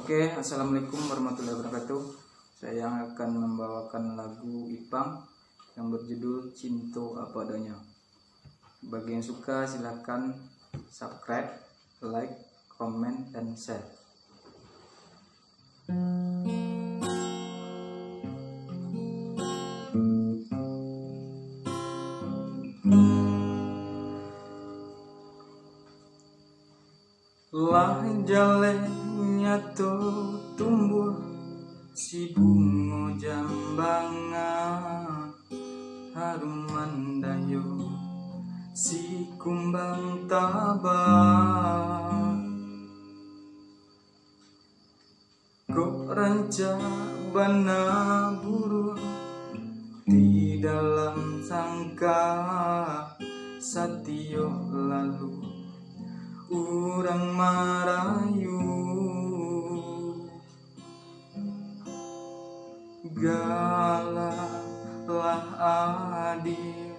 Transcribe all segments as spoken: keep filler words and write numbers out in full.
Oke, assalamualaikum warahmatullahi wabarakatuh. Saya yang akan membawakan lagu Ipang yang berjudul Cinto Apa Adanya. Bagi yang suka, silahkan subscribe, like, comment, and share. Lah jaleh nyato tumbuah si bungo jambangan, harum mandayo si kumbang tabang. Kok rancak bana buruak di dalam sangka, satiok lalu urang marayu. Galaklah adil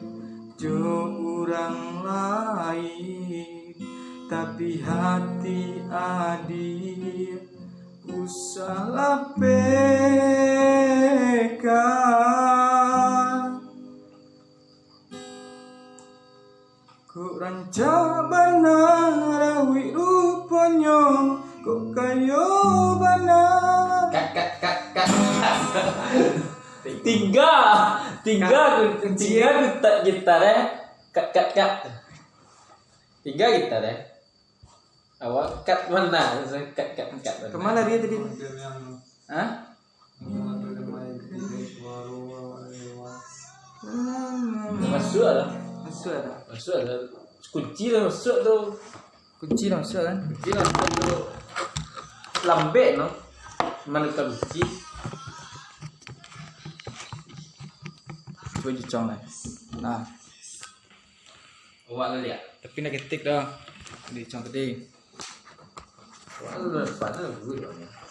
jo urang lain, tapi hati adil usah lapehkan. Kok rancak bana rawik ruponyo, kok kayo bana. Kat, kat, kat, kat. Tingga, tingga, kat, tingga kutak gitar, eh. Kat, kat, kat. Tingga gitar, eh. Awak kat mana? Kat, kat, kat. Kemana dia tadi? Hah? Masuak lah. Masuak lah. Masuak lah. Kunci lah masuak tu. Kunci lah masuak kan? Kunci lah masuak tu. Lambek no. Mana kunci? Cuba dicong lah. Nah. Awak lah lihat. Tapi nak ketik dah. Dicong tadi. Awak lah, awak lah.